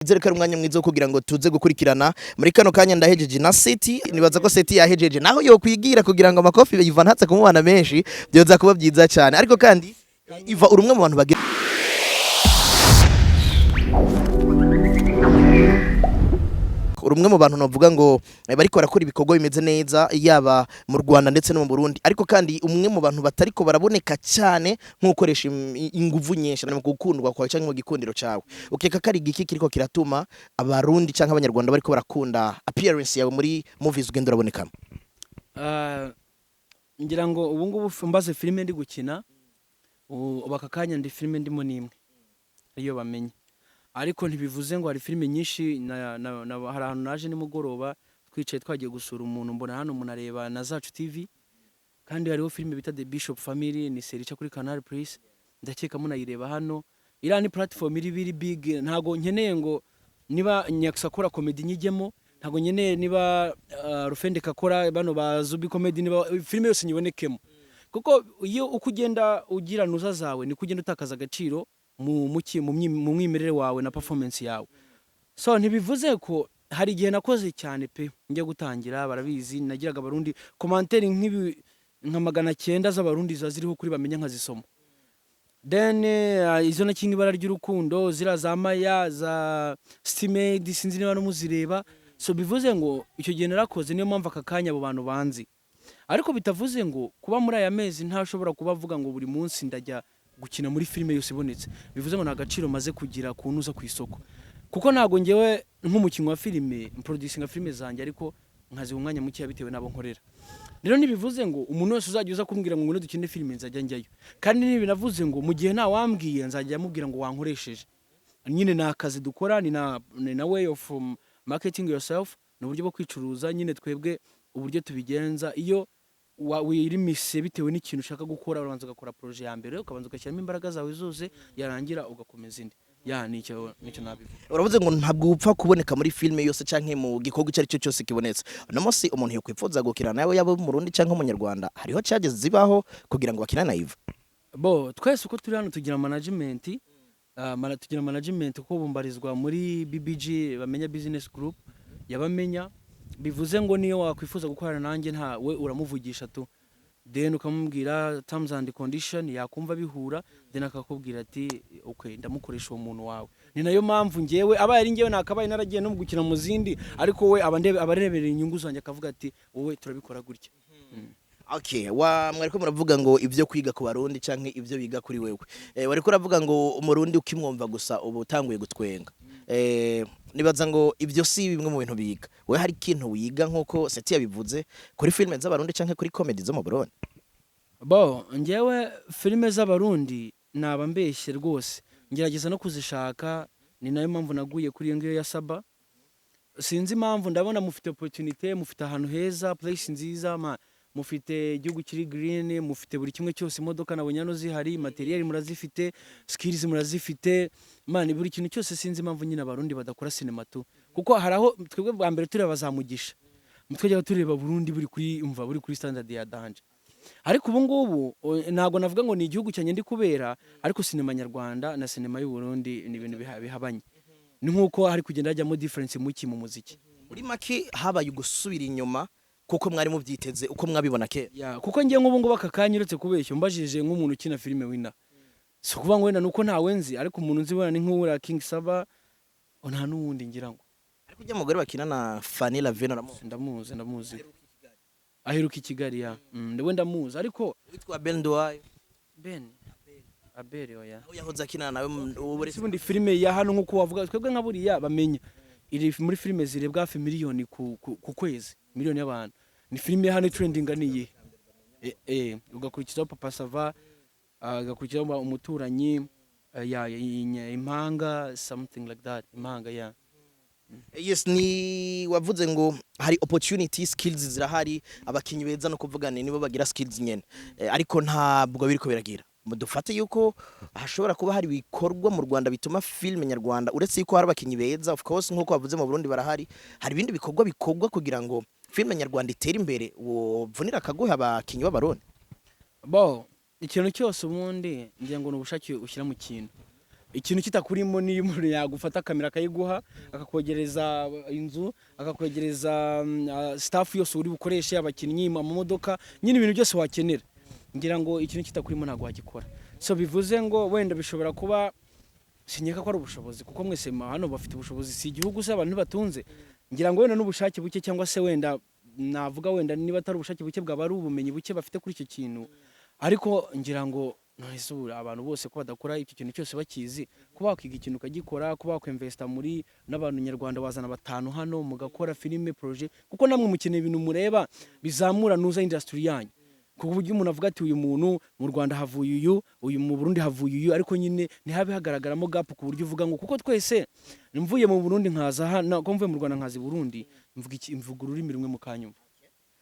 Nizere ko ari umwanya mwiza wo kugira ngo tuze gukurikirana. Muri kano kanya ndahejeje na Seti, nibaza ko Seti yahejeje naho yokwigira kugira ngo amakofi Iva ntatse kumubana menshi, byoza kuba byiza cyane. Ariko kandi Iva, uri umwe mu bantu bagira, uri umwe mu bantu navuga ngo bariko barakora ibikorwa bimeze neza, yaba mu Rwanda ndetse no mu Burundi. Ariko kandi umwe mu bantu batariko baraboneka cyane nk'ukoresha inguvu nyinshi mu gukundwa kwawe cyangwa mu gikundiro cyawe, ukeka ko ari igiki kiriko kiratuma Abarundi cyangwa Abanyarwanda bariko barakunda appearance yawe muri movies ugenda urabonekamo? Ah, ngira ngo ubu ngubu mbaze filime ndi gukina ubu aka kanya, ndi filime ndimo n'imwe ariyo bamenye, ariko ntibivuze ngo hari filime nyinshi. Hari ahantu naje nimugoroba, twicaye twagiye gusura umuntu, mbona hano umuntu areba na Zacu TV, kandi hariho filime bita The Bishop Family, ni série ica kuri Canal Plus, ndakeka munayireba hano. Iriya ni platform iri biri big. Ntago nkeneye ngo niba Nyaksa akora comedy nyijyemo, ntago nkeneye niba Rufendeka akora, bano ba Zubi comedy, niba filime yose nyibonekemo, kuko iyo uko ugenda ugira nuza zawe niko ugenda utakaza agaciro mu mwimerere wawe na performance yawe. So ntibivuze ko hari igihe nakoze cyane pe. Njya gutangira, barabizi, nagiraga Abarundi commentaire nk'ibi nka 900 z'Abarundi ziba ziriho kuri bamenya nkazisoma. Then izo nakinga Ibara ry'Urukundo, ziriya za Maya, za Stimade, sinzi niba no muzireba. So bivuze ngo icyo gihe narakoze, niyo mpamvu aka kanya abo bantu banzi. Ariko bitavuze ngo kuba muri aya mezi ntashobora kuba avuga ngo buri munsi ndajya gukina muri filime yose ibonetse, bivuze ngo nta gaciro maze kugira kuntuza ku isoko, kuko ntabwo ngewe nk'umukinnyi wa filime mproducinga filime zanjye, ariko nkaziha umwanya mukeya bitewe n'abo nkorera. Rero ntibivuze ngo umuntu wese uzajya uza kumbwira ngo ngwino dukine filime nzajya njyayo. Kandi ntibinavuze ngo mu gihe ntawambwiye nzajya amubwira ngo wankoresheje. Nyine ni akazi dukora, ni na way of marketing yourself, ni uburyo bwo kwicuruza nyine. Twebwe uburyo tubigenza, iyo wirimise bitewe n'ikintu ushaka gukora, urabanza ugakora projet ya mbere, ukabanza ugashyiramo imbaraga zawe zose, yarangira ugakomeza indi. Ya, nicyo nabivuga. Uravuze ngo ntabwo upfa kuboneka muri filime yose canke mu gikorwa icyo ari cyo cyose kibonetse. Uno munsi umuntu yokwipfuza gukina nawe, yaba Umurundi canke Umunyarwanda, hariho charges zibaho kugira ngo bakine na Iva? Bo twese uko turi hano tugira management, tugira management kuko bumbarizwa muri BBG, Bamenya Business Group yabamenya. Bivuze ngo niyo wakwifuza gukorana nanjye, nta we uramuvugisha tu, then ukamubwira terms and condition, yakumva bihura, then akakubwira ati: "Okay, ndamukoresha uwo muntu wawe." Ni nayo mpamvu ngewe abaye ari ngewe nakabaye naragiye no gukina mu zindi, ariko we aba areberera inyungu zanjye, akavuga ati: "Wowe turabikora gutya." Okay, wa mwariko muravuga ngo ibyo kwiga ku Barundi canke ibyo biga kuri wewe. Wariko uravuga ngo Umurundi ukimwumva gusa ubu utanguye gutwenga. Nibaza ngo ibyo si bimwe mu bintu biga. We hari ikintu wiga, nkuko Seti yabivuze, kuri filime z'Abarundi canke kuri comedy zo mu Burundi? Bo njyewe filime z'Abarundi naba mbeshye rwose, ngerageza no kuzishaka. Ni nayo mpamvu naguye kuri iyo ngiyo ya Saba. Sinzi impamvu, ndabona mufite opportunité, mufite ahantu heza, place nziza, mufite igihugu kiri green, mufite buri kimwe cyose, imodoka nabonye hano zihari, materiel murazifite, skills murazifite, man, buri kintu cyose. Sinzi impamvu nyine Abarundi badakora cinema tu, kuko hari aho twebwe bwa mbere tureba bazamugisha, twajyaga tureba Burundi buri kuri, umva, buri kuri standard ya danger. Ariko ubu ngubu ntabwo navuga ngo ni igihugu cyanjye ndi kubera, ariko sinema nyarwanda na sinema y'u Burundi ni ibintu bihabanye, ni nk'uko hari kugenda hajyamo difference muki mu muziki. Muri make habaye ugusubira inyuma kuko mwari mubyiteze uko mwabibona kera. Ya, kuko ngiye nk'ubu ngubu aka kanya, uretse kubeshya, umbajije nk'umuntu ukina filime wina, si ukuvuga ngo wenda nuko ntawe nzi, ariko umuntu nzi wenda ni nk'uwuriya King Saba, oh, nta n'uwundi ngira ngo. Ariko ujya mugore bakina na Fanny Lavine uramuzi? Ndamuzi, ndamuzi, aheruka i Kigali. Ya, we ndamuzi, ariko Witwa Ben Duwayo? Ben Abel, oya. Aho yahoze akina nawe ubu Ese ubundi filime ya hano, nk'uko wavuga twebwe nka buriya bamenya iri muri filime zirebwa hafi miliyoni ku kwezi, miliyoni y'abantu, ni filime ya hano trending ni iyihe? Ugakurikizaho Papa Sava, ugakurikizaho Umuturanyi, ya Impanga, something like that, Impanga ya. Yes, ni wavuze ngo hari opportunity, skills zirahari, abakinyi beza no kuvuga ni nibo bagira skills nyene. Ariko ntabwo biriko biragira. Dufate yuko hashobora kuba hari ibikorwa mu Rwanda bituma filime nyarwanda, uretse yuko hari abakinyi beza, of course, nkuko bavuze mu Burundi barahari, hari ibindi bikorwa bikorwa kugira ngo filime nyarwanda itere imbere wovunira akaguha abakinyi b'Abarundi? Bo ikintu cyose ubundi ngira ngo ni ubushake ushyira mu kintu. Ikintu kitakurimo, niyo umuntu yagufata kamera akayiguha, akakwegereza inzu, akakwegereza staff yose uri bukoreshe, abakinnyi, amamodoka, nyine ibintu byose wakenera, ngira ngo ikintu kitakurimo ntabwo wagikora. So bivuze ngo wenda bishobora kuba, sinkeka ko ari ubushobozi, kuko mwese hano bafite ubushobozi, si igihugu se abantu ntibatunze? Ngira ngo wenda n'ubushake buke, cyangwa se wenda navuga wenda niba atari ubushake buke, bwaba ari ubumenyi buke bafite kuri icyo kintu. Ariko ngira ngo none se ubu abantu bose ko badakora icyo kintu cyose bakizi, kuba wakwiga ikintu ukagikora, kuba wakwinvesta muri n'abantu nyarwanda, wazana batanu hano mugakora filime projet, kuko namwe mukeneye ibintu mureba bizamura nuza industry yanyu, ku buryo umuntu avuga ati: "Uyu muntu mu Rwanda havuye uyu, uyu mu Burundi havuye uyu", ariko nyine ntihabe hagaragaramo gap, ku buryo uvuga ngo kuko twese mvuye mu Burundi nkaza hano, ko mvuye mu Rwanda nkaza i Burundi, mvuga iki? Mvuga ururimi rumwe mukanyumva.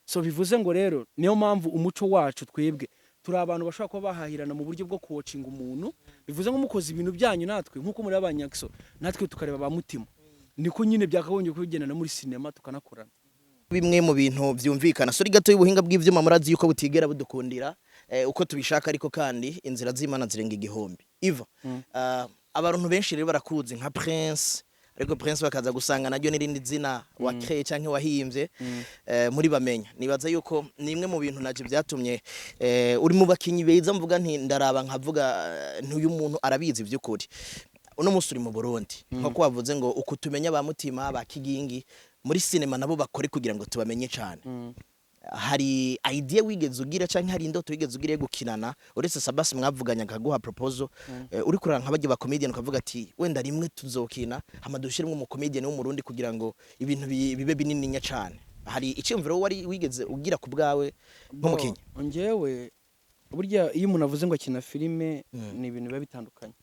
So bivuze ngo rero niyo mpamvu umuco wacu, twebwe turi abantu bashobora kuba bahahirana mu buryo bwo kuwocinga umuntu. Bivuze ngo mukoze ibintu byanyu, natwe nk'uko muri abanyakso, natwe tukareba ba mutima, niko nyine byakagombye kubigendana muri sinema, tukanakorana. Bimwe mu bintu byumvikana, sorry gato y'ubuhinga bw'ivyuma, murazi yuko butigera budukundira uko tubishaka, ariko kandi inzira z'Imana zirenga igihumbi. Iva abantu benshi rero barakuzi nka Prince, ariko Prince bakaza gusanga naryo n'irindi zina wa créé canke wahimbye muri Bamenya. Nibaza yuko ni imwe mu bintu naje byatumye uri mu bakinyi beza, mvuga nti ndaraba nkavuga ntuyu muntu arabizi vy'ukuri. Uno munsi uri mu Burundi, nko wavuze ngo uku tumenya ba Mutima, ba Kigingi muri sinema, nabo bakore kugira ngo tubamenye cyane. Hari idea wigeze ugira canke hari indoto wigeze ugira yo gukinana, uretse Sabasi mwavuganye akaguha proposal, uri kurara nka bajya ba comedian ukavuga ati: "Wenda rimwe tuzokina, hama dushiremo umu comedian w'Umurundi kugira ngo ibintu bibe binininya cane"? Hari icyumviro wari wigeze ugira ku bwawe nk'umukinyi? Bo, njyewe burya iyo umuntu avuze ngo akina filime, ni ibintu biba bitandukanye.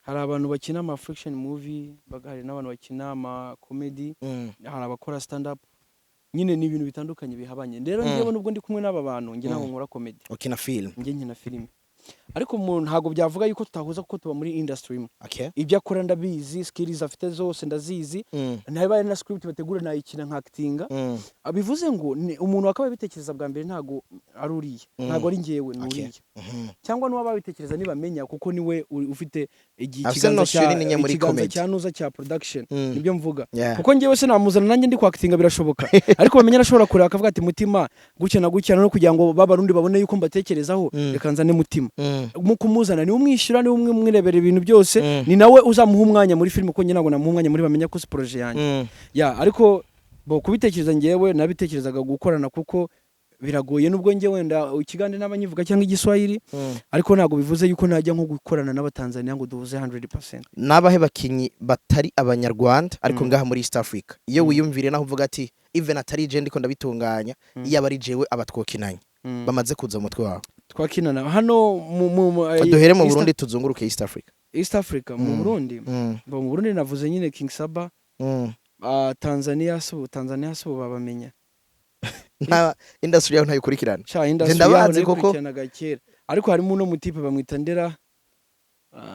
Hari abantu bakina ama fiction movie, hari n'abantu bakina ama comedy, hari abakora stand up, nyine ni ibintu bitandukanye bihabanye. Rero njyewe nubwo ndi kumwe n'aba bantu, njye ntabwo nkora comedy. Ukina film. Njye nkina filime, ariko umuntu ntabwo byavuga yuko tutahuza, kuko tuba muri industry imwe. Ibyo akora ndabizi, skills afite zose ndazizi. Ntaba ari na script bategura nayikina nka actinga. Bivuze ngo ni umuntu wakabaye abitekereza bwa mbere, ntabwo ari uriya, ntabwo ari njyewe, ni uriya, cyangwa n'uwaba abitekereza nibamenya, kuko niwe ufite Afise ikiganza notion cya nini muri ikiganza comedy. cya nuza cya production. Nibyo mvuga. Kuko njyewe se namuzana nanjye ndi kwactinga? Birashoboka, ariko bamenya arashobora kureba akavuga ati: "Mutima gutya na gutya", no kugira ngo babarundi babone yuko mbatekerezaho, reka nzane Mutima. Mu kumuzana niwe umwishyura, niwe umwe umwirebera ibintu byose, ni nawe uzamuha umwanya muri filime, kuko njye ntabwo namuha umwanya muri Bamenya ko si projet yanjye. Ya, ariko bo kubitekereza, njyewe nabitekerezaga gukorana, kuko biragoye, nubwo njye wenda ikigande n'abanyivuga cyangwa Igiswahili, ariko ntabwo bivuze yuko najya nko gukorana n'Abatanzania ngo duhuze 100%. N'abahe bakinyi batari Abanyarwanda ariko ngaha muri East Africa, iyo wiyumvire naho uvuga ati: "Even atari je ndiko ndabitunganya, iyo aba ari jewe aba twokinanye", bamaze kuza mu mutwe wawe? Twakinana hano mu Duhere mu Burundi, tuzunguruke East Africa. East Africa, mu Burundi, bo mu Burundi navuze nyine King Saba. Tanzania so, Tanzania so babamenya. Nta industry yaho ntayikurikirana. Sha, industry Ndabazi yaho koko. nayikurikiranaga kera, ariko harimo uno mutipe bamwita Ndera,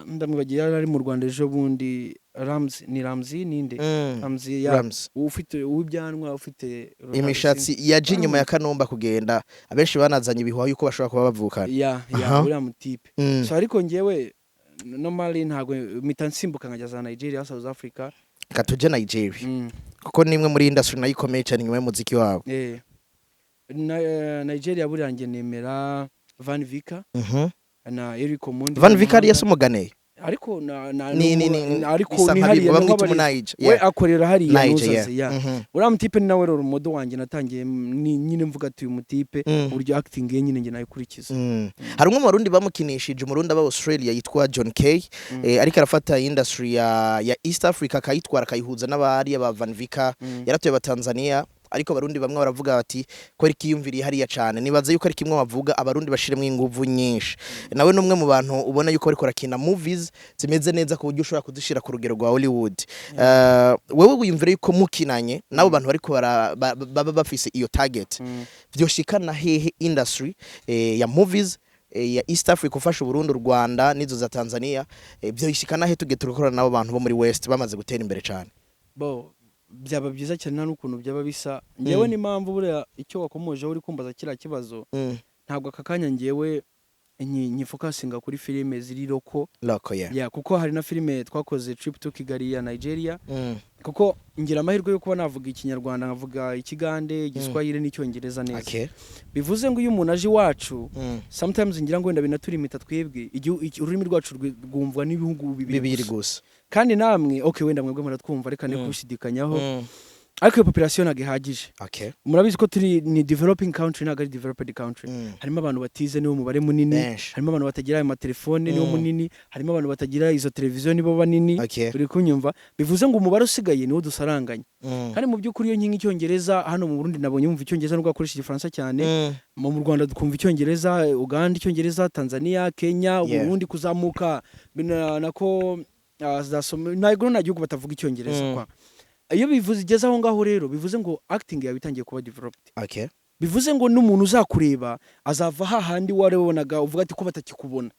ndamwibagiye, yari ari mu Rwanda ejo bundi, Ramzi, ni Ramzi ninde? Ramzi ya Rams. Ufite uw'ibyanwa, ufite Imishatsi yaje inyuma ya Kanumba kugenda, abenshi banazanye ibihuha yuko bashobora kuba bavukana. Ya. Uriya mutipe. So ariko njyewe normally ntabwo mpita nsimbuka nkajya za Nigeria, South Africa. Reka tuje Nigeria, kuko nimwe muri industry nayo ikomeye cyane inyuma y'umuziki wabo. Nigeria buriya njye nemera Van Vika na Eric Omondi. Van Vika ariyo se umuganeye? Ariko na Ni ariko bisa ni nka hariya bamwita niho umunayija. we akorera hariya. Niger. Nuzaze ya uriya mutipe ni nawe role model wanjye natangiye, nyine mvuga ati uyu mutipe, uburyo acting ye nyine njye nayikurikiza. Hari umwe mu Barundi bamukinishije, Umurundi aba Australia yitwa John Kay, ariko arafata industry ya East Africa akayitwara, akayihuza n'abariya ba Van Vika. Yaratuye aba Tanzania, ariko Abarundi bamwe baravuga bati ko ari kiyumviriye hariya cyane. Nibaza yuko ari kimwe bavuga Abarundi bashiremo inguvu nyinshi. Nawe numwe mu bantu ubona yuko ariko arakina movies zimeze neza, ku buryo ushobora kuzishira ku rugero rwa Hollywood. Wewe wiyumvira yuko mukinanye nabo bantu bariko baba bafise iyo target, vyoshikana hehe industry ya movies ya East Africa, ufasha Burundi, u Rwanda n'izo za Tanzania, vyoshikana he tugiye turakorana nabo bantu bo muri West bamaze gutera imbere cyane? Bo byaba byiza cyane, nta n'ukuntu byaba bisa. Njyewe n'impamvu buriya icyo wakomojeho uri kumbaza kiriya kibazo, ntabwo aka kanya njyewe Nyifocusinga kuri filime ziri local. Local, yeah. Yeah, kuko hari na filime twakoze, Trip to Kigali ya Nigeria, kuko ngira amahirwe yo kuba navuga Ikinyarwanda, nkavuga Ikigande, Igiswahili n'Icyongereza neza. Bivuze ngo iyo umuntu aje iwacu, sometimes ngira ngo wenda binaturimita twebwe, ururimi rwacu rwumvwa n'ibihugu bibiri bibiri gusa. Gusa. Kandi namwe, okay, wenda mwebwe muratwumva, reka ne kubishidikanyaho, ariko iyo population ntabwo ihagije. Murabizi ko turi ni developing country, ntabwo ari developed country. Harimo abantu batize, niwo mubare munini. Benshi. Harimo abantu batagira ayo matelefone, niwo munini. Harimo abantu batagira izo televiziyo, nibo banini. Uri kunyumva? Bivuze ngo umubare usigaye niwo dusaranganya. Kandi mu by'ukuri iyo nkinga Icyongereza, hano mu Burundi nabonye wumva Icyongereza nubwo akoresha Igifaransa cyane. Mu Rwanda twumva Icyongereza, Uganda Icyongereza, Tanzania, Kenya, Burundi kuzamuka nako za ntabwo nta gihugu batavuga Icyongereza. Kwa iyo bivuze igeze aho ngaho rero, bivuze ngo acting yawe itangiye kuba developed. Bivuze ngo n'umuntu uzakureba azava hahandi warebonaga uvuga ati ko batakikubona,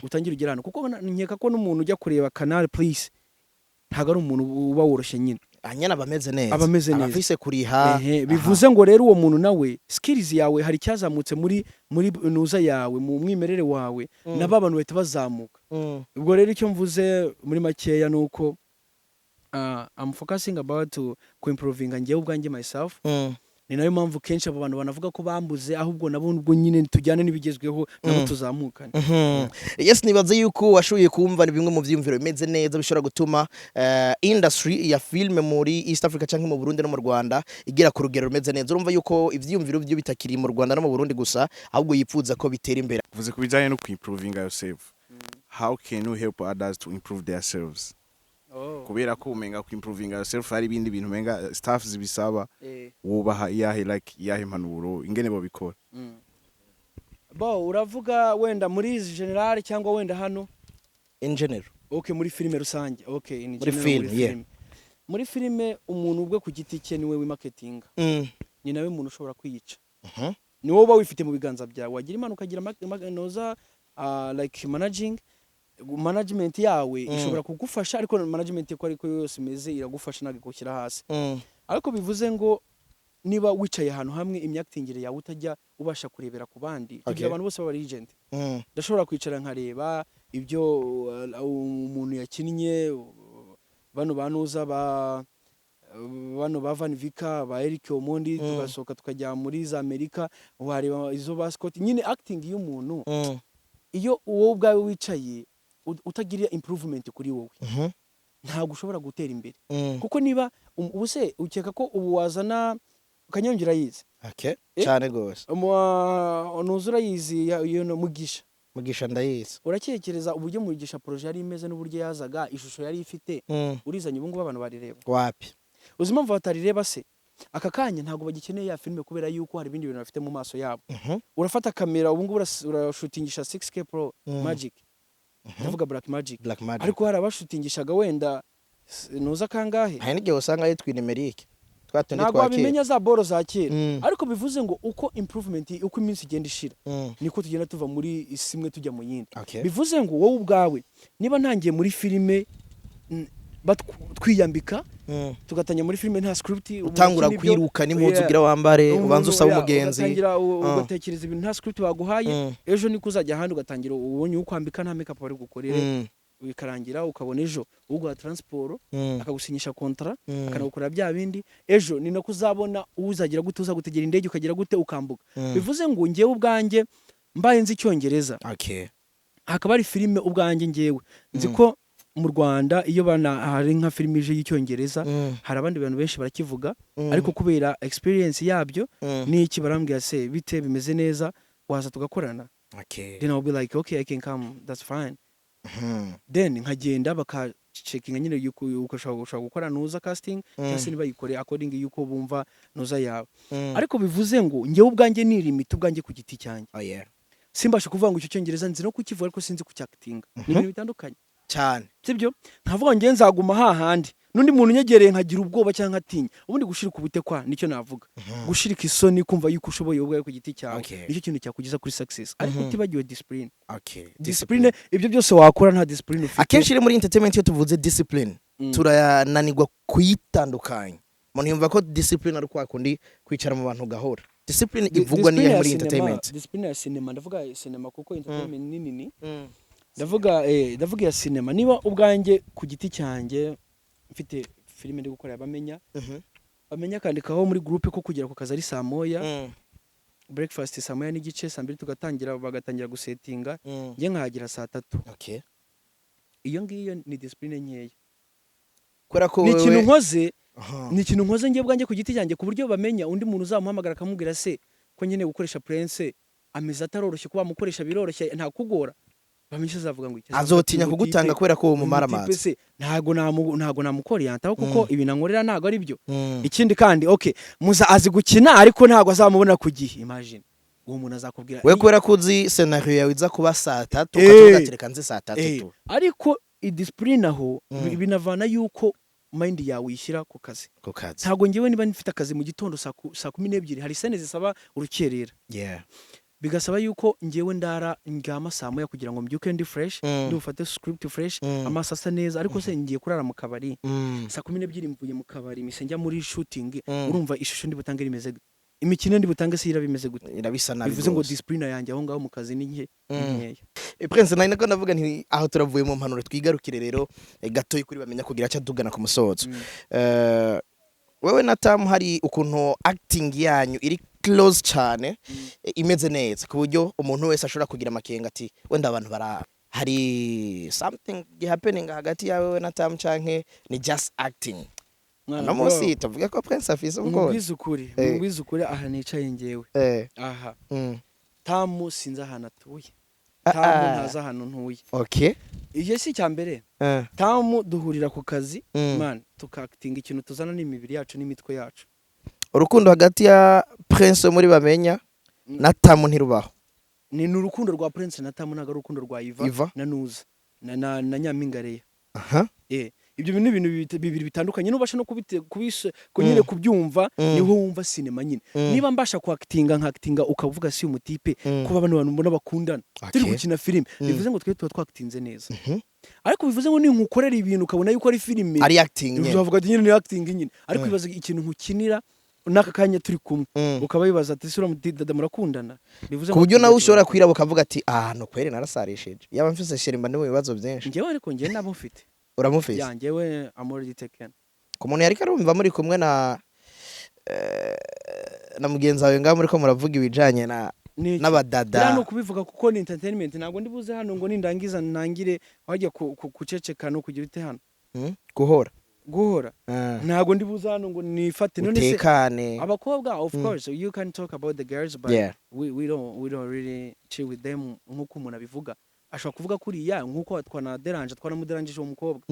utangire ugera hano, kuko nkeka ko n'umuntu ujya kureba Canal Plus ntabwo ari umuntu uba woroshye nyine. Anyana abameze neza. Aba ameze neza. Abafise kuriha. Ehe, bivuze ngo rero uwo muntu nawe skills yawe hari icyazamutse muri nuza yawe, mu mwimerere wawe, nabo abantu bahita bazamuka. Ubwo rero icyo mvuze muri makeya ni uko I'm focusing about to kuimprovinga njyewe ubwanjye, myself. Ni nayo mpamvu kenshi abo bantu banavuga ko bambuze, ahubwo nabo ubwo nyine tujyane n'ibigezweho, nabo tuzamukane. Yes, nibaze yuko washoboye kumva ni bimwe mu vyiyumviro bimeze neza bishobora gutuma industry ya filme muri East Africa canke mu Burundi no mu Rwanda igera ku rugero rumeze neza. Urumva yuko ivyiyumviro byo bitakiri mu Rwanda no mu Burundi gusa, ahubwo yipfuza ko bitera imbere. Vuze ku bijyanye no kuimprovinga yourself, how can you help others to improve themselves? Kubera ko umenga kuimprovinga yourself hari ibindi bintu umenga staff zibisaba, wubaha iyahe, like iyahe impanuro ingene bobikora? Bo uravuga wenda muri izi general cyangwa wenda hano? In general. Okay, muri filime rusange, okay, in Muri general, film, muri yeah. filime, muri filime umuntu ubwe ku giti cye niwe wimarketinga. Ni nawe muntu ushobora kwiyica. Ni wowe uba wifite mu biganza byawe. Wagira Imana ukagira noza like management yawe ishobora kugufasha, ariko management uko ariko yose imeze iragufasha, ntabwo igushyira hasi. Ariko bivuze ngo niba wicaye ahantu hamwe, imyactingire yawe utajya ubasha kurebera ku bandi, kugira abantu bose baba legend. Ndashobora kwicara nkareba ibyo umuntu yakinnye, bano banuza ba bano ba Van Vika, ba Eric Omondi, tugasohoka tukajya muri za Amerika, wareba izo ba Scott nyine, acting y'umuntu. Iyo wowe ubwawe wicaye utagira improvement kuri wowe, ntabwo ushobora gutera imbere. Kuko niba ubu se ukeka ko ubu wazana Kanyongera yize? Okay. Eh? Cyane gose. Nuzura yizi iyo no Mugisha. Mugisha ndayizi. Urakekereza uburyo Mugisha projet yari imeze n'uburyo yazaga, ishusho yari ifite, urizanye ubu ngubu abantu barireba? Wapi. Uzi impamvu batarireba se? Aka kanya ntabwo bagikeneye ya filime, kubera yuko hari ibindi bintu bafite mu maso yabo. Urafata kamera ubu ngubu urashutingisha 6K Pro Magic, ndavuga Black Magic. Black Magic. Ariko hari abashutingishaga wenda nuza kangahe. Hari n'igihe usanga yitwa numérique, twa tundi Ntabwo twa kera. wabimenya, za boro za kera. Ariko bivuze ngo uko improvement, uko iminsi igenda ishira, niko tugenda tuva muri isi imwe tujya mu yindi. Bivuze ngo wowe ubwawe niba ntangiye muri filime twiyambika, tugatangira muri filime nta script, umuntu Utangura akina ibyo- kwiruka n'impuzu Yeah. ugira wambare, Umuntu, ubanza usaba yeah, umugenzi. ugatangira Ah. ugatekereza ibintu nta script baguhaye. Ejo niko uzajya ahandi ugatangira ubonye ukwambika, nta makeup bari gukorere, bikarangira ukabona ejo uguha transport, akagusinyisha contrat, akanagukorera bya bindi. Ejo ni nako uzabona uzagira gute, uzagutegera indege, ukagira gute, ukambuka. Bivuze ngo njyewe ubwanjye mbaye nzi Icyongereza, hakaba hari filime ubwanjye njyewe nzi ko mu Rwanda iyo bana hari nka filime ije y'Icyongereza, hari abandi bantu benshi barakivuga, ariko kubera experience yabyo n'iki, barambwira se bite, bimeze neza, waza tugakorana? Then I'll be like, "Okay, I can come, that's fine." Then nkagenda bakacheckinga nyine yuko ushobora gukora nuza casting, cyangwa se nibayikore according yuko bumva nuza yawe. Ariko bivuze ngo njyewe ubwanjye nirimita ubwanjye ku giti cyanjye. Simbashe kuvuga ngo icyo Cyongereza nzi no kukivuga ariko sinzi kucyactinga, ni ibintu bitandukanye. Cyane. Sibyo? Nkavuga ngo njyewe nzaguma hahandi, n'undi muntu unyegereye nkagira ubwoba cyangwa nkatinya. Ubundi gushirika ubute kwa nicyo navuga, gushirika isoni, kumva yuko ushoboye wowe ubwawe ku giti cyawe, nicyo kintu cyakugeza kuri success, ariko utibagiwe discipline. Discipline, ibyo byose wakora nta discipline ufite. Akenshi rero muri entertainment iyo tuvuze discipline, turananirwa kuyitandukanya. Umuntu yumva ko discipline ari kwa kundi kwicara mu bantu gahora. Discipline ivugwa Discipline niyo ya muri cinema- entertainment. Discipline ya cinema, ndavuga cinema kuko entertainment ni nini. Ndavuga iya cinema. Niba ubwanjye ku giti cyanjye mfite filime ndi gukora, bamenya bamenya akandikaho muri groupe ko kugera ku kazi ari saa 1, breakfast saa 1:30, saa 2 tugatangira, bagatangira gusetinga, njye nkahagera saa 3. Iyo ngiyo ni discipline nkeya. Kubera ko Ni ikintu wewe nkoze, ni ikintu nkoze njye ubwanjye ku giti cyanjye, ku buryo bamenya undi muntu uzamuhamagara akamubwira: "Se ko nkeneye gukoresha Prince, ameze ataroroshye kuba wamukoresha, biroroshye, ntakugora?" Bamenya azavuga ngo iki? Azotinya Azavuga ati, kugutanga "Uyu kubera ko uwo mutipe mumara amazi. se ntago namukoriyantaho kuko ibintu ankorera ntago ari byo." Ikindi kandi, okay, muza azi gukina ariko ntago azamubona ku gihe. Imagine uwo muntu azakubwira We kubera ko uzi scenario yawe iza kuba saa 3, ukavuga ati: "Reka nze saa 3." Tu Ariko idiscipline aho binavana yuko mind yawe uyishyira ku kazi. Ku kazi. Ntabwo ngewe niba mfite akazi mu gitondo saa 12, hari scène zisaba urukerera, bigasaba yuko ngewe ndara ndyama saa 1 kugira ngo mbyuke ndi fresh, ndi bufate script fresh, amaso asa neza. Ariko se ngiye kurara mu kabari, saa 12 mvuye mu kabari, mise njya muri shooting, urumva ishusho ndi butange rimeze gute? Imikino ndi butange se iraba imeze gute? Irabisa nabi Bivuze ngo rwose. discipline yanjye aho ngaho mu kazi ni nke, ni nkeya. Prince, nari nako ndavuga nti aho turavuye mu mpanuro, twigarukire rero gatoyi kuri bamenya kugira cyo tugana ku musozo. Wewe na Tam hari ukuntu acting yanyu iri close cyane, imeze neza ku buryo umuntu wese ashobora kugira amakenga ati wenda abantu bara hari something happening hagati yawe we na Tam, canke ni just acting? Mwana, No bro, munsi tuvuge ko Prince afise ubwoba. Mubwize ukuri, mubwize ukuri, aha nicaye ngewe, aha, Tamu sinzi ahantu atuye. Tamu ntazi ahantu ntuye. Iyo si icya mbere. Tamu duhurira ku kazi, man, tukakitinga. Ikintu tuzana n'imibiri yacu n'imitwe yacu. Urukundo hagati ya Prince wo muri Bamenya na Tamu ntirubaho? Ni urukundo rwa Prince na Tamu, ntabwo ari urukundo rwa Iva, Iva. na Nuza na Nyampinga Leya. Ibyo bintu ni ibintu bibiri bitandukanye. Nubasha no kubite kubise ko nyine kubyumva, niho wumva sinema nyine. Niba mbasha kwakitinga, nkakitinga, ukavuga si umutipe, kuba bano bantu mbona bakundana turi gukina filime, bivuze ngo twe tuba twakitinze neza. Ariko bivuze ngo ninkukorera ibintu ukabona yuko ari filime, Ari acting nyine. uzavuga ati nyine ni acting nyine. Ariko ibaza ikintu nkukinira n'aka kanya turi kumwe, ukaba wibaza ati: "Ese uriya dada murakundana?" Bivuze Ku ngo buryo nawe tugiye ushobora kwiraba ukavuga ati: "Ahantu kweri narasarishije, yaba mfise chérie mba ndi mu bibazo byinshi." Njyewe, ariko njyewe nabo mfite. Uramufise? Ya, njyewe I'm already taken. Ku muntu yariko arumva muri kumwe na mugenzi wawe ngaho muri ko muravuga ibijanye na Ni iki? n'abadada. Biriya ni ukubivuga kuko ni entertainment. Ntabwo ndi buze hano ngo nindangiza ntangire wajya kuceceka no kugira ute hano. Guhora. Guhora. Ntabwo ndi buze hano ngo nifate none se Utekane. abakobwa, of course you can talk about the girls, but we don't really chill with them nkuko umuntu abivuga. Ashobora kuvuga kuriya nkuko twanaderanje, twanamuderangije uwo mukobwa,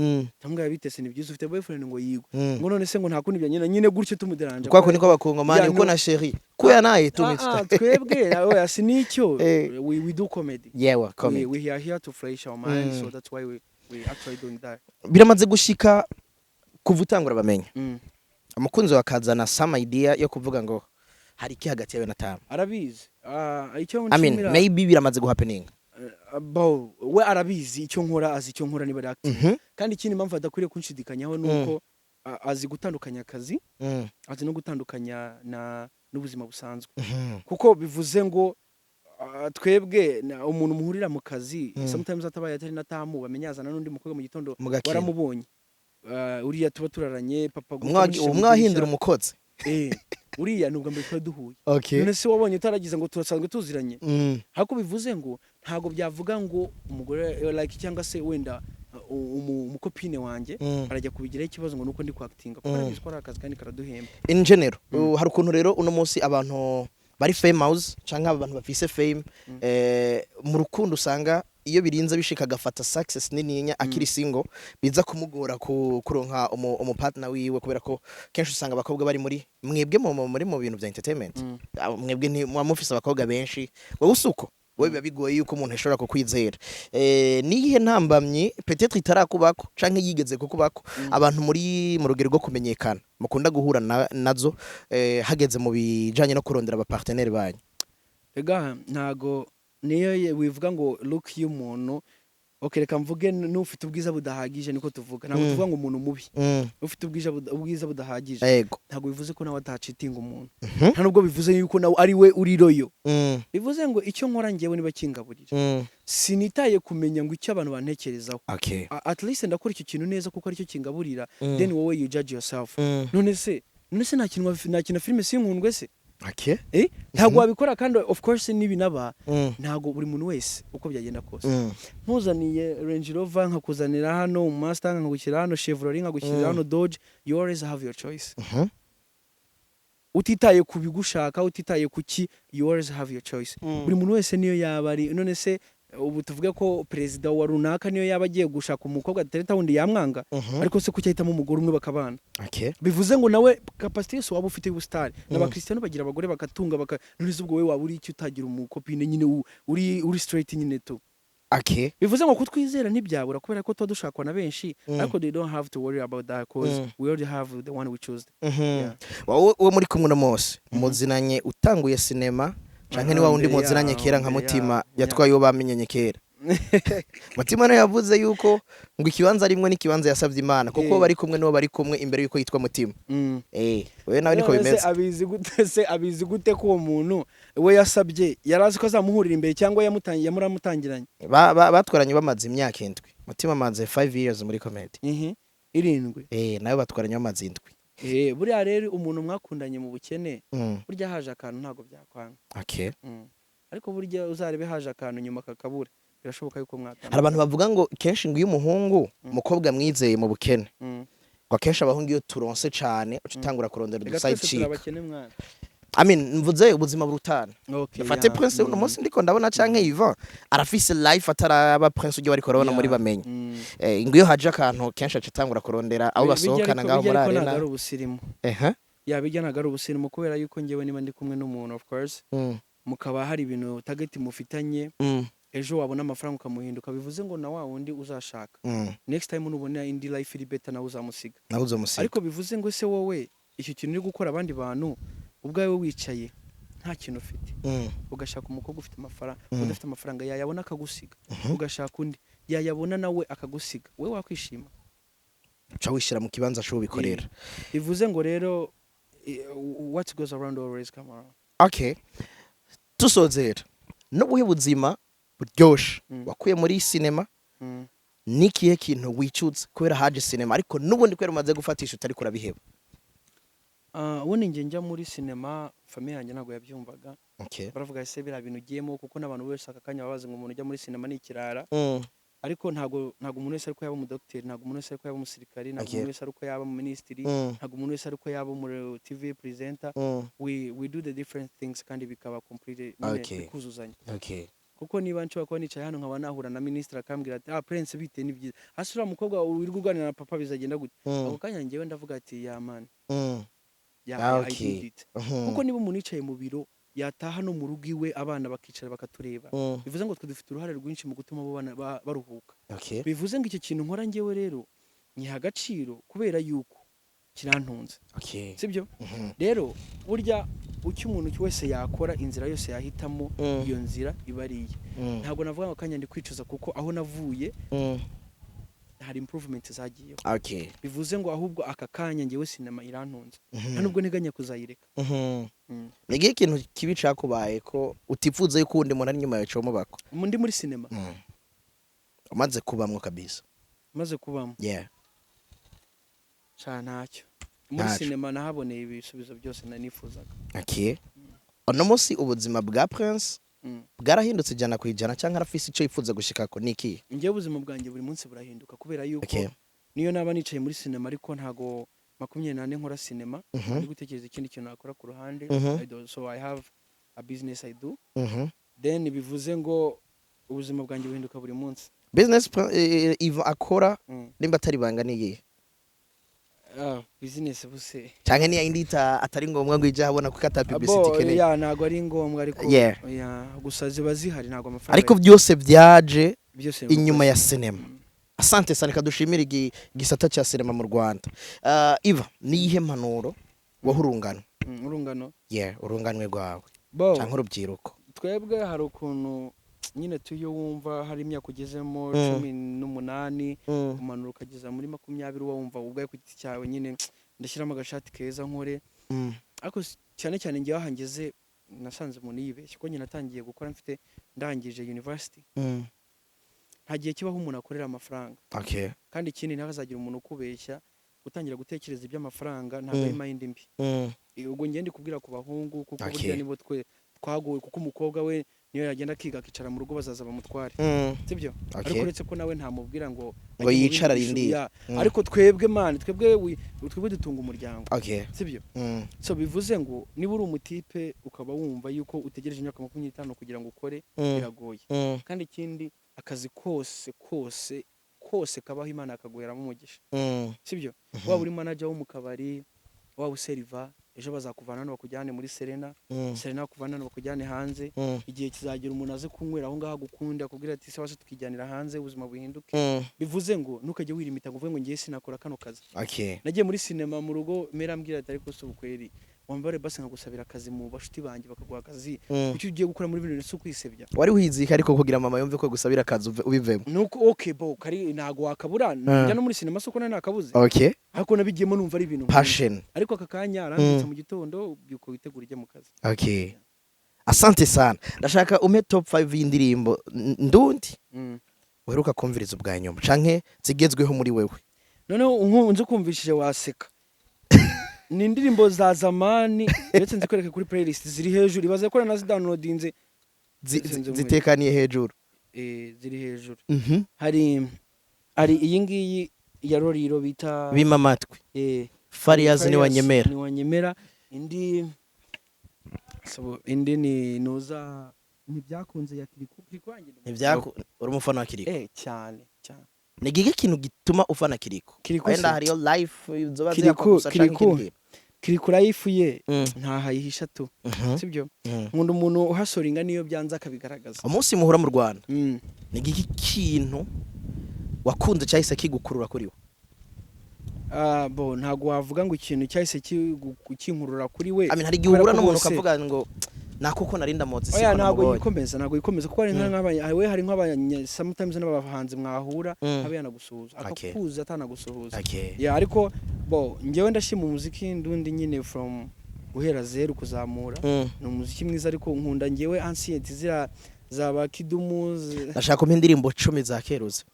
cyangwa yabitese: "Ni byiza, ufite boyfriend?" Ngo yigo. Ngo none se ngo nta kundi bya nyine nyine gutyo tumuderanje. Kwako niko abakongomani Yeah, uko no. na chérie kuya naye Ah, tumitwe. ah, twebwe oya, si nicyo. We do comedy. Yewe, comedy. We are here to fresh our mind, so that's why we actually doing that. Biramaze gushika kuva utangura bamenya, umukunzi wakazana some idea yo kuvuga ngo hari iki hagati yawe na Tamu? Arabizi. Ah, icyo I mean, nshimira maybe biramaze guhappening. Bo we arabizi icyo nkora, azi icyo nkora niba ari acting. Kandi ikindi mpamvu adakwiriye kunshidikanyaho ni uko azi gutandukanya akazi, azi no gutandukanya na n'ubuzima busanzwe, kuko bivuze ngo twebwe umuntu muhurira mu kazi, sometimes atabaye atari na Tamu, bamenya azana n'undi mukobwa mu gitondo, Mugakina. waramubonye. Uriya tuba turaranye, papa Umwe umwe wahindura umukozi. Uriya ni ubwa mbere twari duhuye. None se wabonye utaragize ngo turasanzwe tuziranye? Ariko bivuze ngo ntabwo byavuga ngo umugore like cyangwa se wenda umucopine wanjye arajya kubigiraho ikibazo ngo nuko ndi kwakitinga, kuko arabizi ko ari akazi kandi karaduhemba. In general, hari ukuntu rero uno munsi abantu bari famous canke abantu bafise fame, mu rukundo usanga iyo birinze bishika agafata success nininya akiri single, biza kumugora kuronka umupartner wiwe, kubera ko kenshi usanga abakobwa bari muri mwebwe muri mu bintu bya entertainment. Ah, mwebwe nti muba mufise abakobwa benshi. Wowe usuko wowe biba bigoye yuko umuntu ashobora kukwizera. Niyihe ntambamyi peut-être itarakubako canke yigeze kukubako, abantu muri mu rugero rwo kumenyekana mukunda guhura nazo hageze mu bijanye no kurondera abapartenaire banyu? Ega ntago niyo wivuga ngo look y'umuntu. Okay, reka mvuge n'ufite ubwiza budahagije, niko tuvuga, ntabwo tuvuga ngo umuntu mubi. Ufite ubwiza budahagije, ntabwo bivuze ko nawe atacheatinga umuntu. Nta nubwo bivuze yuko nawe ari we uri loyal. Bivuze ngo icyo nkora ngewe niba kingaburira, sinitaye kumenya ngo icyo abantu bantekerezaho. At least ndakora icyo kintu neza kuko aricyo kingaburira. Then wowe you judge yourself. None se nta kintu filime sinkundwe se? Eh, ntabwo wabikora. Kandi of course nibinaba, ntabwo buri muntu wese, uko byagenda kose, nkuzaniye Range Rover, nkakuzanira hano Mustang, nkagushyira hano Chevrolet, nkagushyirira hano Dodge, you always have your choice. Utitaye ku bigushaka, utitaye ku ki, you always have your choice. Buri muntu wese niyo yaba ari, none se ubu tuvuge ko perezida wa runaka niyo yaba agiye gushaka umukobwa atereta wundi yamwanga? Ariko se kuki ahitamo umugore umwe bakabana? Bivuze ngo nawe capacity yose waba ufite y'ubusitari, n'abakristiano bagira abagore bakatunga baka, none se ubwo wowe waba uri iki utagira umucopine nyine uri straight nyine tu? Bivuze ngo kutwizera ntibyabura kubera ko tuba dushakwa na benshi, ariko they don't have to worry about that 'cause we already have the one we choose. Mhm. Yeah. Wowe uwo muri kumwe uno munsi muzinanye utanguye sinema, canke ni wa wundi Mbere muzinanye yaho, kera nka mbere Mutima yaho, yatwaye uwo bamenyanye kera? Mutima nawe yavuze yuko ngo ikibanza arimwe n'ikibanza yasabye Imana, kuko bari kumwe n'uwo bari kumwe imbere yuko yitwa Mutima. Eh, wewe nawe niko None se bimeze? Abizi gute se? Abizi gute ko uwo muntu we yasabye yari azi ko azamuhurira imbere, cyangwa yamutangiye yamuramutangiranye? Batwaranye bamaze imyaka 7. Mutima amaze 5 years muri comedy. 7. Eh, nawe batwaranye bamaze 7. Eh, buriya rero umuntu mwakundanye mu bukene, burya haje akantu ntabwo byakwanga. Ariko burya uzarebe haje akantu nyuma kakabura, birashoboka yuko mwatandukana. Hari abantu bavuga ngo kenshi ngo iyo umuhungu, umukobwa mwizeye mu bukene, ngo akenshi abahungu iyo turonse cane uca utangura kurondera Reka uduside twese turi chick. abakene mwana. I mean, mvuze ubuzima burutana. Fate Prince uno munsi ndiko ndabona, canke Ivan arafise life ataraba Prince ujye wariko urabona muri Bamenye. Eh, ngo iyo haje akantu kenshi aca atangura kurondera abo basohokana ngaho muri Ariko ntabwo arena. ari ubusirimu. Ya, bijya ntabwo ari ubusirimu, kubera yuko ngewe niba ndi kumwe n'umuntu, of course mukaba hari ibintu target mufitanye, ejo wabona amafaranga ukamuhinduka, bivuze ngo na wa wundi uzashaka, next time nubona indi life iri better, nawe uzamusiga. Nawe uzomusiga. Ariko bivuze ngo se wowe icyo kintu uri gukora abandi bantu, ubwawe wicaye nta kintu ufite, ugashaka umukobwa ufite amafaranga, udafite amafaranga yayabona akagusiga, ugashaka undi yayabona nawe akagusiga, wowe wakwishima? Uca wishyira mu kibanza c'ubikorera. Bivuze ngo rero what goes around always come around. Okay, tusozera, n'ubuhe buzima buryoshe wakuye muri sinema? N'ikihe kintu wicutse kubera haje sinema, ariko n'ubundi kubera umaze gufatisha utari kurabiheba? Ah, ubundi njye njya muri sinema, famille yanjye ntabwo yabyumvaga. Baravuga: "Ese biriya bintu ugiyemo?" Kuko n'abantu bose aka kanya baba bazi ngo umuntu ujya muri sinema ni ikirara. Ariko ntabwo umuntu wese ariko yaba umudogiteri, ntabwo umuntu wese ariko yaba umusirikari, ntabwo umuntu wese ariko yaba umuminisitiri, ntabwo umuntu wese ariko yaba umu TV presenter. We do the different things kandi bikaba complete nyine, bikuzuzanya. Kuko niba nshobora kuba nicaye hano nkaba nahura na minisitiri akambwira ati: "Ah, Prince, bite? Ni byiza." Hasi uriya mukobwa wirirwa uganira na papa bizagenda gute? Ako kanya njyewe ndavuga ati: "Yeah man, yeah, I did it." Kuko niba umuntu yicaye mu biro, yataha no mu rugo iwe abana bakicara bakatureba, bivuze ngo twe dufite uruhare rwinshi mu gutuma abo bana baruhuka. Bivuze ngo icyo kintu nkora njyewe rero nyiha agaciro kubera yuko kirantunze. Sibyo? Mhm. Rero burya icyo umuntu wese yakora, inzira yose yahitamo, iyo nzira iba ari iye. Ntabwo navuga ngo akanya ndi kwicuza, kuko aho navuye hari improvement zagiyeho. Bivuze ngo ahubwo aka kanya njyewe sinema irantunze, nta nubwo nteganya kuzayireka. Ni igihe ikintu kibi cakubaye ko utifuza yuko uwundi muntu ari inyuma yawe comubako? Ndi muri sinema? Umaze kubamwo kabisa. Maze kubamo? Yeah. Sha, ntacyo. Muri Ntacyo. sinema nahaboneye ibisubizo byose nanifuzaga. Okay, uno munsi ubuzima bwa Prince bwarahindutse 100%, cyangwa arafise ico yifuza gushikako? Ni ikihe? Njyewe ubuzima bwanjye buri munsi burahinduka, kubera yuko niyo naba nicaye muri sinema, ariko ntago 24 nkora sinema. Ndi gutekereza ikindi kintu nakora ku ruhande. So I have a business I do. Then bivuze ngo ubuzima bwanjye buhinduka buri munsi. Business Ivan akora, nimba atari ibanga, ni iyihe? Ah, business buse? Canke niya indi atari ngombwa ngo ije ahabona kuko ata publicity Abo, ikeneye? yeah, ntago ari ngombwa, ariko yeah, gusa ziba zihari, ntago amafaranga Ariko byose byaje byose inyuma ya sinema. Asante sana, kadushimire igisata cya sinema mu Rwanda. Iva, niyihe mpanuro waha urungano? Urungano? Yeah, urunganwe rwawe Bo canke urubyiruko. Twebwe hari ukuntu Nyine tuyo wumva hari imyaka ugezemo, 18, kumanura ukageza muri 20, uba wumva ubwawe ku giti cyawe nyine ndashyiramo agashati keza nkore. Ariko cyane cyane njyewe aha ngeze nasanze umuntu yibeshye, kuko njye natangiye gukora mfite ndangije university. Nta gihe kibaho umuntu akorera amafaranga. Kandi ikindi, ntihazagira umuntu ukubeshya. Gutangira gutekereza iby'amafaranga ntabwo ari mind mbi. Ubwo njye ndi kubwira ku bahungu, kuko burya nibo twe twagowe, kuko umukobwa we niyo yagenda akiga akicara mu rugo, bazaza bamutware, sibyo? Ariko uretse ko nawe ntamubwira ngo ngo ajye mu yicare bindi arindire. ya. Ariko twebwe, man, twebwe dutunga umuryango, sibyo? So bivuze ngo niba uri umutipe ukaba wumva yuko utegereje imyaka 25 kugira ngo ukore, biragoye. Kandi ikindi, akazi kose kose kose kabaho, Imana akaguheramo umugisha, sibyo? Waba uri manager wo mu kabari, waba useriva, ejo bazakuvana hano bakujyane muri Serena. Serena bakuvana hano bakujyane hanze. Igihe kizagera umuntu aze kunywera aho ngaho agukunde, akubwira ati: "Se wase tukijyanira hanze, ubuzima buhinduke." Bivuze ngo ntukajye wirimita ngo uvuge ngo ngiye sinakora kano kazi. Nagiye muri sinema mu rugo, mera ambwira ati: "Ariko se ubukweri wambare basi nkagusabira akazi mu bashuti banjye bakaguha akazi, kuki ugiye gukora muri bino bintu? Si ukwisebya?" Wari wizika ariko kugira mama yumve ko gusabira akazi ubivemo. Nuko okay bo kari ntago wakabura njya no muri sinema, soko nari nakabuze. Ariko nabigiyemo numva ari ibintu nkunda. Passion. Ariko aka kanya arambitse mu gitondo, byuka witegura ujya mu kazi. Okay, asante sana. Ndashaka umpe top 5 y'indirimbo ndundi uheruka kumviriza ubwa nyuma canke zigezweho muri wewe. Noneho nzi kumvishije waseka, ni indirimbo za zamani, ndetse nzikwereke kuri playlist ziri hejuru, ibaze ko nazidownloadinze. Sinzi. Zitekaniye hejuru. Ziri hejuru. Hari iyi ngiyi ya Roriro bita Bima amatwi. Fariyazi ni Farious. Wanyemera. Ni Wanyemera. Indi, so, indi ni nuza Ntibyakunze ya Kirikou. Kirikou wanjye ni Ntibyaku uri umufana wa Kirikou? Eh, cyane cyane. Ni igihe kintu gituma ufana Kirikou? Kirikou Wenda se? hariyo life zoba Kirikou- ziyakwa gusa canke Kirikou. ikindi kintu? Kirikou life ye ntahayihisha tu. Sibyo? Nkunda umuntu uhasoringa niyo byanze akabigaragaza. Umunsi muhura mu Rwanda, ni igiki kintu wakunze cyahise kigukurura kuri we? Ah, bo ntabwo wavuga ngo ikintu cyahise kinkurura kuri we. I mean, hari igihe Kubera uhura ko n'umuntu bose- ukavuga ngo nakuko nari ndamuzi, Oya, siko ntabwo namubonye. yikomeza, ntabwo yikomeza, kuko hari nk'abanya we, hari nk'abanya sometimes n'abahanzi mwahura abe yanagusuhuza, akakuza atanagusuhuza. Yeah, ariko bo njyewe ndashima umuziki ndundi nyine from guhera zeru kuzamura. Ni umuziki mwiza, ariko nkunda njyewe ancient ziriya za ba Kidumu Ndashaka kumpa indirimbo 10 za keruze.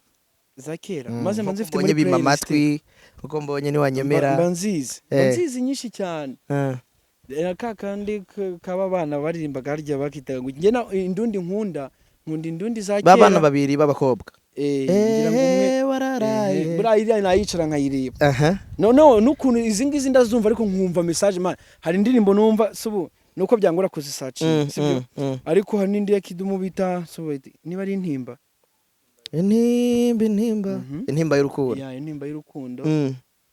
Za kera, maze mba nzifite Mbonye muri Bima playlist. amatwi, kuko mbonye Niwanyemera. Mba nzizi, mba nzizi nyinshi cyane. Ka kandi kaba abana baririmbaga harya bakitaga ngo njye indundi nkunda, nkunda indundi za Ba bana kera. babiri b'abakobwa. Ngira ngo umwe Wararaye. Buriya iriya nayicara nkayireba. No no n'ukuntu izi ngizi ndazumva, ariko nkumva message, man. Hari indirimbo numva subu nuko byangora kuzisacinga, sibyo? Ariko hari n'indi ya Kidumu bita subu niba ari Intimba. Intimba, intimba. Intimba y'urukundo. Ya, Intimba y'urukundo.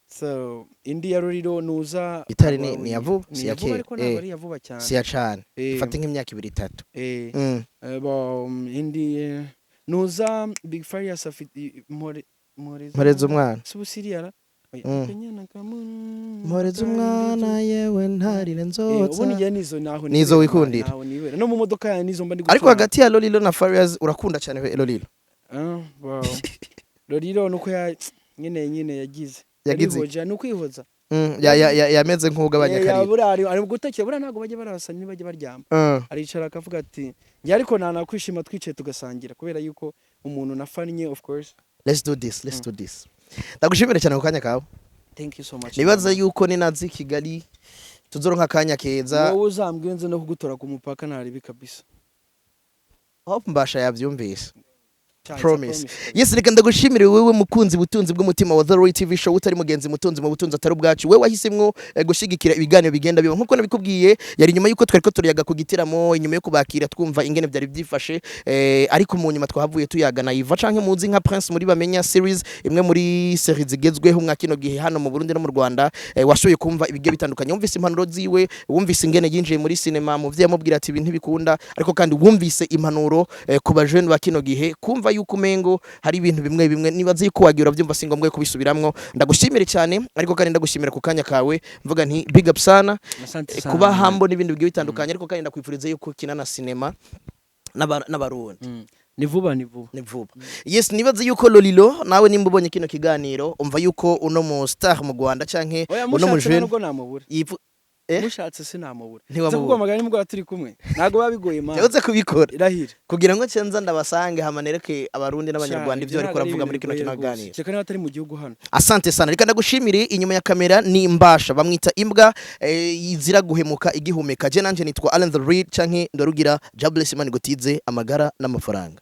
So indi ya Ruriro nuza Itari ni iya vuba, ni si iya iya vuba, kera. ariko ntabwo ari iya vuba cyane. Si ya cane. Fata nk'imyaka 2, 3. Bo, indi nuza Big Farious afite Mpore Mporeza. Mporeza umwana. Subu siriya. Akanyana Mporeza umwana yewe ntarire ubundi nzotsa. Njye nizo naho Nizo nibera, wikundira. naho nibera no mu modoka yanjye nizo mba ndi Ariko gucuranga. hagati ya Lolilo na Farious urakunda cyane Lolilo. Ah, wow. Lolilo nuko ya nyine yagize Yagize iki? Yarihoje, ni ukwihoza. Yameze nk'ugabanya akariro. Buriya ari gutekera, buriya ntabwo bajya barasa, ntibajya baryama. Aricara akavuga ati njye ariko nanakwishima twicaye tugasangira, kubera yuko umuntu nafannye, of course. Let's do this, let's do this. Ndagushimire cyane ku kanya kawe. Thank you so much. Nibaza yuko ninazi Kigali tuzoronka akanya keza. Wowe uzambwire nze no kugutora ku mupaka, ntaribi kabisa. Hope Mbasha yavyumvise. Cyane, Promise. it's a promise. Yes, reka ndagushimire wewe mukunzi butunzi bw'umutima wa The Roy TV Show, utari mugenzi mutunzi mu butunzi atari ubwacu, wewe wahisemwo gushigikira ibiganiro bigenda biba. Nkuko nabikubwiye, yari nyuma yuko twari ko turiyaga ku gitiramo, inyuma yo kubakira twumva ingene byari byifashe, ariko mu nyuma twahavuye tuyaga na Iva canke muzi nka Prince muri Bamenya series, imwe muri series zigezweho mwa kino gihe hano mu Burundi no mu Rwanda. Washoboye kumva ibigiye bitandukanye, wumvise impanuro ziwe, wumvise ingene yinjiye muri cinema, mu vyo yamubwira ati ibintu ntibikunda, ariko kandi wumvise impanuro ku bajene ba kino gihe, kumva yuko umengo hari ibintu bimwe bimwe nibaze yuko wagiye urabyumva, si ngombwa yo kubisubiramwo. Ndagushimire cyane, ariko kandi ndagushimira ku kanya kawe, mvuga nti big up sana. Asante sana. Kuba humble n'ibindi bigiye bitandukanye, ariko kandi ndakwifuriza yuko ukina na cinema. N'Abarundi. Ni vuba, ni vuba. Ni vuba, yes. Nibaze yuko Lolilo nawe nimba ubonye kino kiganiro, umva yuko uno mu star mu Rwanda canke Oya, uno mu mushatse jeune nubwo namubura. yipfu Eh? Mushatse sinamubura. Ntiwamubura. Nza kuguhamagara nimugoroba turi kumwe, ntabwo biba bigoye, man. Yabuze kubikora. Irahira. Kugira ngo cenza ndabasange hama nereke Abarundi n'Abanyarwanda ivyo bariko baravuga muri kino kiganiro. Kereka niba atari mu gihugu hano. Asante sana, reka ndagushimire. Inyuma ya kamera ni Mbasha, bamwita imbwa izira guhemuka igihumeka. Je nanje nitwa Alan the Reed canke Ndarugira Jobless. Imana igutize amagara n'amafaranga.